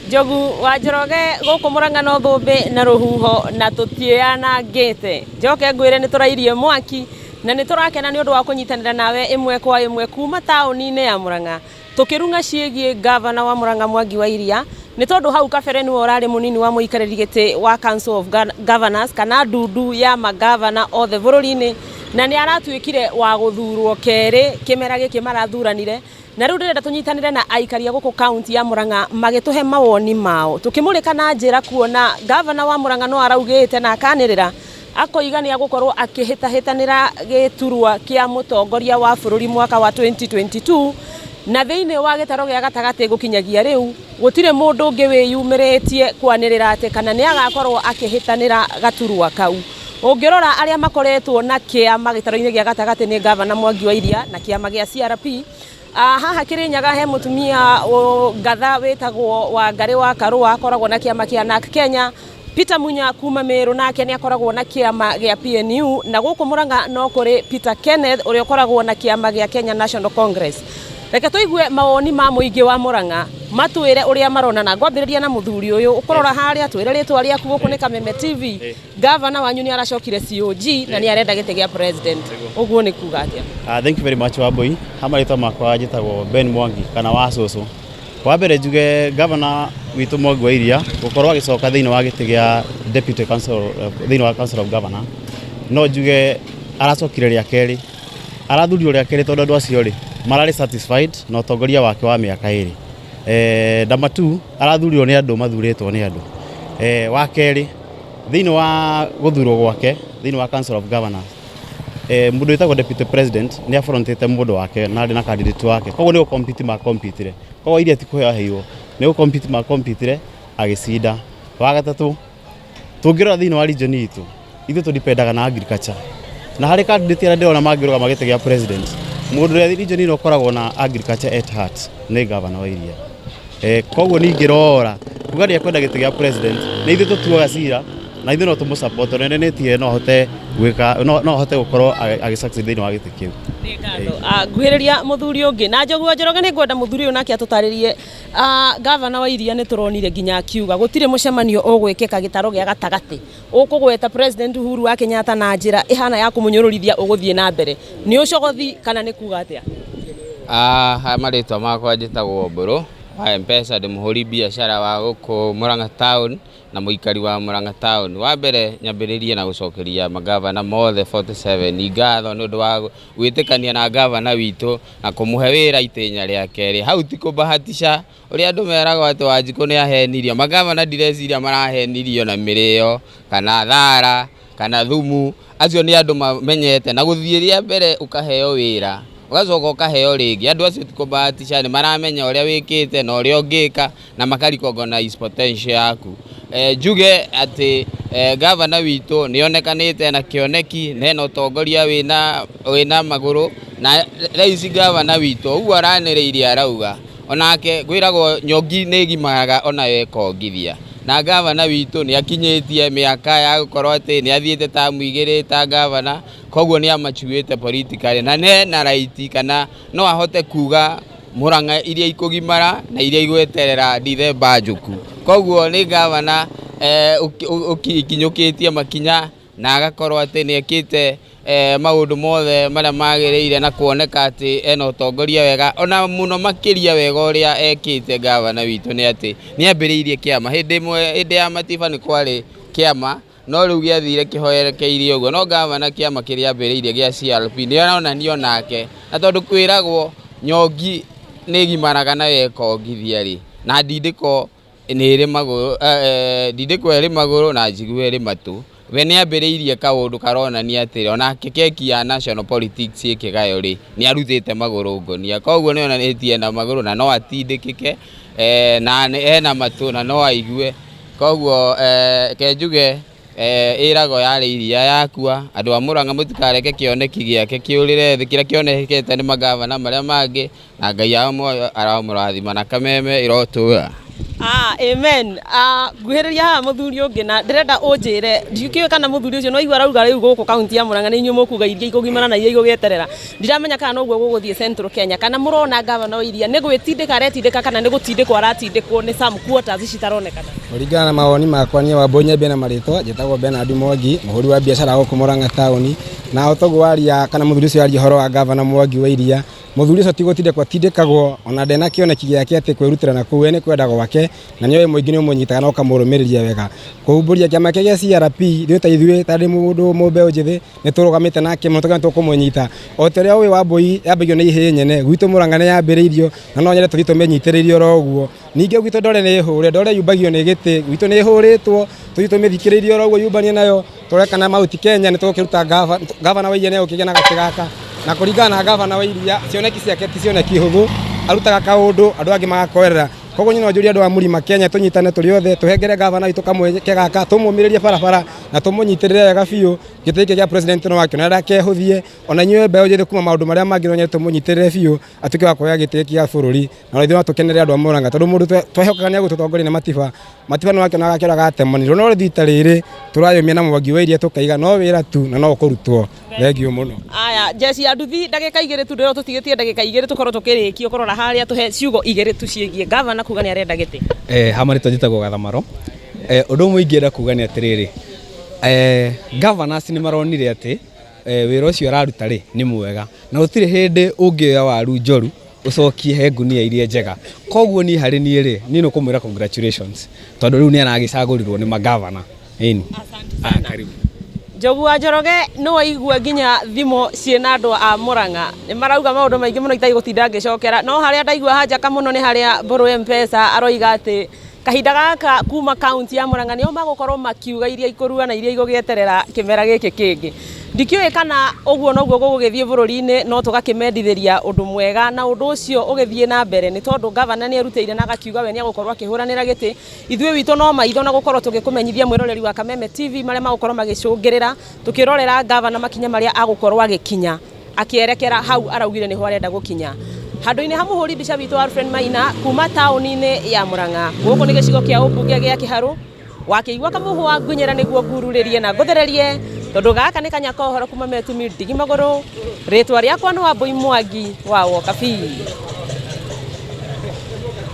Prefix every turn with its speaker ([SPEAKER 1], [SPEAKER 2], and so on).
[SPEAKER 1] Njogu wa Njoroge gũkũ Mũrang'a no thũmbĩ na rũhuho na tũtiĩyanangĩte. Njoke ngwĩre nĩ tũrairie mwaki na nĩ tũrakena nĩ ũndũ wa kũnyitanĩra nawe ĩmwe kwa ĩmwe kuma taũni-inĩ ya Mũrang'a tũkĩrung'a ciĩgiĩ gavana wa Mũrang'a Mwangi wa Iria nĩ tondũ hau kabere nĩwe ũrarĩ mũnini wa mũikarĩri gĩtĩ wa Council of Governors kana ndundu ya magavana othe bũrũri-inĩ na nĩ aratuĩkire wa gũthurwo kerĩ kĩmera gĩkĩ marathuranire. Na rĩu ndĩrenda tũnyitanĩre na aikari a gũkũ kaunti ya Murang'a magĩtũhe mawoni mao. Tũkĩmũrĩka na njĩra kuona gavana wa Murang'a no araugĩte na akanĩrĩra akoiga nĩ agũkorwo akĩhĩtahĩtanĩra gĩturwa kĩa mũtongoria wa bũrũri mwaka wa 2022 na thĩinĩ wa gĩtaro gĩa gatagatĩ gũkinyagia rĩu gũtirĩ mũndũ ũngĩ wĩyumĩrĩtie kwanĩrĩra atĩ kana nĩ agakorwo akĩhĩtanĩra gaturwa kau. Ũngĩrora arĩa makoretwo na kĩama gĩtaro-inĩ gĩa gatagatĩ nĩ gavana Mwangi wa Iria na kĩama gĩa CRP. Haha Kirinyaga he mũtumia ngatha wĩtagwo Wangarĩ wa Karũa akoragwo na kĩama kĩa NARC Kenya. Peter Munya kuma Meru nake nĩ akoragwo na kĩama gĩa PNU na gũkũ Murang'a no kũrĩ Peter Kenneth ũrĩa ũkoragwo na kĩama gĩa Kenya National Congress. Reke tũigue mawoni ma mũingĩ wa Murang'a matwĩre ũrĩa marona na ngwambĩrĩria na mũthuri ũyũ ũkũrora harĩa twĩre rĩtwa rĩaku gũkũ nĩ Kameme TV. Gavana wanyu nĩ aracokire COG na nĩ arenda gĩtĩ gĩa president. Ũguo nĩ kuga atĩa?
[SPEAKER 2] Thank you very much, Wambui. Ha marĩtwa makwa njĩtagwo Ben Mwangi kana wa cũcũ. Wa mbere njuge gavana witũ Mwangi wa Iria gũkorwo agĩcoka thĩinĩ wa gĩtĩ gĩa deputy council, thĩinĩ wa council of governor, no njuge aracokire rĩa kerĩ. Arathurirwo rĩa kerĩ tondũ andũ acio rĩ mararĩ satisfied na ũtongoria wake wa mĩaka ĩrĩ. Number two, arathurirwo nĩ andũ mathurĩtwo nĩ andũ. Wa kerĩ, thĩinĩ wa gũthurwo gwake thĩinĩ wa council of governors, mũndũ wĩtagwo deputy president nĩ afrontĩte mũndũ wake na arĩ na candidate wake, koguo nĩ gũcompete macompetire, koguo iria ti kũheo aheirwo, nĩ gũcompete macompetire agĩcinda. Wa gatatũ, tũngĩrora thĩinĩ wa region itũ, ithuĩ tũdipendaga na agriculture, na harĩ candidate arĩa ndĩrona mangĩrũgama gĩtĩ gĩa president, mũndũ ũrĩa region ĩno ũkoragwo na agriculture at heart nĩ gavana wa Iria. Koguo ningĩrora kuga nĩ ekwenda gĩtĩ gĩa president, nĩ ithuĩ tũtuaga cira na ithuĩ no tũmũ support tondũ nĩnĩtie no ahote gwĩka, no ahote gũkorwo agĩ succeed thĩinĩ wa gĩtĩ kĩu.
[SPEAKER 1] Nĩ ngatho. Nguhĩrĩria mũthuri ũngĩ na Njogu wa Njoroge, nĩ ngwenda mũthuri ũyũ nake atũtarĩrie. Gavana wa Iria nĩ tũronire nginya akiuga gũtirĩ mũcemanio ũgwĩkĩka gĩtaro gĩa gatagatĩ ũkũgweta President Uhuru wa Kenyatta na njĩra ĩhana ya kũmũnyũrũrithia ũgũthiĩ na mbere. Nĩ ũcogothi kana nĩ kuga atĩa?
[SPEAKER 3] Ha marĩtwa makwa njĩtagwo Mbũrũ wa M-Pesa, ndĩ mũhũri biacara wa gũkũ Murang'a town na mũikari wa Murang'a town. Wa mbere nyambĩrĩrie na gũcokeria magavana mothe 47 ngatho nĩ ũndũ wa gwĩtĩkania na gavana witũ na kũmũhe wĩra itĩnya rĩa kerĩ. Hau ti kũbahatisha ũrĩa andũ meragwo atĩ Wanjikũ nĩ ahenirio. Magavana ndireciria marahenirio na mĩrĩo kana thara kana thumu. Acio nĩ andũ mamenyete na gũthiĩ rĩa mbere ũkaheo wĩra ũgacoka ũkaheo rĩngĩ. Andũ acio ti kũbahatisha, nĩ maramenya ũrĩa wĩkĩte na ũrĩa ũngĩka na maka recognize potential yaku. Njuge atĩ gavana witũ nĩ onekanĩte na kĩoneki na ena ũtongoria wĩna magũrũ, na thaa ici gavana witũ ũguo aranĩrĩirie arauga onake kwĩragwo nyongi nĩ ĩgimaraga onayo ĩkongithia, na gavana witũ nĩ akinyĩtie mĩaka ya gũkorwo atĩ nĩ athiĩte tamu igĩrĩ ta gavana, koguo nĩ amachuĩte politically na nena right kana no ahote kuga Murang'a iria ikũgimara na iria igweterera Dithemba njũku. Koguo nĩ gavana ũkinyũkĩtie makinya na agakorwo atĩ nĩ ekĩte maũndũ mothe marĩa magĩrĩire na kuoneka atĩ ena ũtongoria wega, ona mũno makĩria wega ũrĩa ekĩte gavana witũ nĩ atĩ nĩ ambĩrĩirie kĩama. Hĩndĩ ĩmwe hĩndĩ ya Matiba nĩ kwarĩ kĩama no rĩu gĩathire kĩhoerekeirie ũguo, no gavana kĩama kĩrĩa ambĩrĩirie gĩa CRP nĩ aronania onake, na tondũ kwĩragwo nyongi nĩ ĩgimaraga nayo ĩkongithia rĩ, na ndindĩko nĩ ĩrĩ magũrũ, ndindĩko ĩrĩ magũrũ na njigua ĩrĩ matũ. We nĩ ambĩrĩirie kaũndũ karonania atĩ onake keki ya national politics ĩkĩgayo rĩ, nĩ arutĩte magũrũ ngonia, koguo nĩ onanĩtie ena magũrũ na no atindĩkĩke, na ena matũ na no aigue. Koguo ke njuge ĩragwo yarĩ iria yakua. Andũ a Murang'a mũtikareke kĩoneki gĩake kĩũrĩre thĩ kĩrĩa kĩonekete nĩ magavana marĩa mangĩ, na Ngai wa muoyo aromũrathima na Kameme ĩrotũra.
[SPEAKER 1] Ah, amen. Ah, nguhĩrĩria haha mũthuri ũngĩ na ndĩrenda ũnjĩre, ndikĩũĩ kana mũthuri ũcio no igua arauga rĩu gũkũ kaunti ya Murang'a nĩ inyuĩ mũkuga iria ikũgimara na iria igũgĩeterera. Ndiramenya kana noguo gũgũthiĩ Central Kenya, kana mũrona gavana wa iria nĩ gwĩtindĩka aretindĩka kana nĩ gũtindĩkwo aratindĩkwo nĩ some quarters ici itaronekana.
[SPEAKER 4] Kũringana na mawoni makwa niĩ Wambũi nyambie na marĩtwa, njĩtagwo Bernard Mwangi, mũhũri wa biacara gũkũ Murang'a taũni. Na o toguo waria kana mũthuri ũcio aria ũhoro wa gavana Mwangi wa Iria, mũthuri ũcio ti gũtindĩkwo atindĩkagwo, ona ndena kĩoneki gĩake atĩ kwĩrutĩra na kũu we nĩ kwenda gwake, na nĩoĩ mũingĩ nĩ ũmũnyitaga na ũkamũrũmĩrĩria wega. Kũhumbũria kĩama kĩake gĩa CRP, ithuĩ ta ithuĩ ta ndĩ mũndũ mbeũ njĩthĩ nĩ tũrũgamĩte nake mũno tũkauga nĩ tũkũmũnyita. O ta ũrĩa ũĩ Wambũi yambagio nĩ ihĩĩ nyene, gwitũ Murang'a nĩ yambĩrĩirio na no nyende tũthiĩ tũmĩnyitĩrĩire oro ũguo. Ningĩ gwitũ ndore nĩ hũre, ndore yumbagio nĩ gĩtĩ, gwitũ nĩ ĩhũrĩtwo, tũthiĩ tũmĩthikĩrĩirie oro ũguo yumbanie nayo, tũrore kana Mount Kenya nĩ tũgũkĩruta gavana wa Iria nĩ egũkĩgĩa na gatĩ gaka. Na kũringana na gavana wa Iria, cioneki ciake ti cioneki hũthũ, arutaga kaũndũ andũ angĩ magakoerera. Koguo niĩ no njũrie andũ a Mũrima Kenya tũnyitane tũrĩ othe, tũhengere gavana witũ kamweke gaka, tũmũmĩrĩrie barabara na tũmũnyitĩrĩre wega biũ. Gĩtĩ gĩkĩ gĩa president no wakĩona ndakehũthie, ona inyuĩ mbeũ njĩthĩ kuma maũndũ marĩa mangĩ no nyende tũmũnyitĩrĩre biũ atuĩke wa kuoya gĩtĩ gĩkĩ gĩa bũrũri, na ithuĩ no tũkenere andũ a Murang'a tondũ mũndũ twehokaga nĩ egũtũtongoria nĩ Matiba. Matiba nĩ wakĩona gakĩra gatemanirwo, no rĩu rita rĩrĩ tũrayũmia na Mwangi wa Iria tũkaiga no wĩra tu na no ũkũrutwo. Thengiũ mũno.
[SPEAKER 1] Aya, jeci ya nduthi ndagĩka igĩrĩ tu ndĩrwo tũtigĩtie ndagĩka igĩrĩ tũkorwo tũkĩrĩkia ũkũrora harĩa tũhe ciugo igĩrĩ tu ciĩgiĩ gavana kuga nĩ arenda gĩtĩ.
[SPEAKER 5] Ha marĩtwa njĩtagwo Gathamaro. Ũndũ ũmwe ingĩenda kuga nĩ atĩrĩrĩ, governors nĩ maronire atĩ wĩra ũcio araruta rĩ nĩ mwega, na gũtirĩ hĩndĩ ũngĩoya waru njoru ũcokie he ngunia iria njega. Koguo niĩ harĩ niĩ rĩ, niĩ nĩ kũmwĩra congratulations tondũ rĩu nĩ aragĩcagũrirwo nĩ magavana. Ĩni.
[SPEAKER 1] Asante sana. Karibu. Njogu wa Njoroge nĩ waigua nginya thimo ciĩna andũ a Murang'a nĩ marauga maũndũ maingĩ mũno itagũtinda ngĩcokera, no harĩa ndaigua hanjaka mũno nĩ harĩa Mbũrũ M-Pesa aroiga atĩ kahinda gaka kuma kaunti ya Murang'a nĩo magũkorwo makiuga iria ikũrua na iria igũgĩeterera kĩmera gĩkĩ kĩngĩ. Ndikĩũĩ kana ũguo noguo gũgũgĩthiĩ bũrũri-inĩ, no tũgakĩmendithĩria ũndũ mwega na ũndũ ũcio ũgĩthiĩ na mbere nĩ tondũ gavana nĩ erutĩire na agakiuga we nĩ egũkorwo akĩhũranĩra gĩtĩ. Ithuĩ witũ no maitho na gũkorwo tũgĩkũmenyithia mwĩroreri wa Kameme TV marĩa magũkorwo magĩcũngĩrĩra tũkĩrorera gavana makinya marĩa agũkorwo agĩkinya akĩerekera hau araugire nĩho arenda gũkinya. Handũ-inĩ ha mũhũri mbica witũ Alfred Maina kuma taũni-inĩ ya Murang'a, gũkũ nĩ gĩcigo kĩa ũmbunge gĩa Kĩharũ, wakĩigua kamũhwa ngunyĩra nĩguo ngururĩrie na ngũthererie tondũ gaka nĩ kanya ka ũhoro kuma Metumi ndigi magũrũ. Rĩtwa rĩakwa nĩ Wambũi Mwangi wa Wokabi.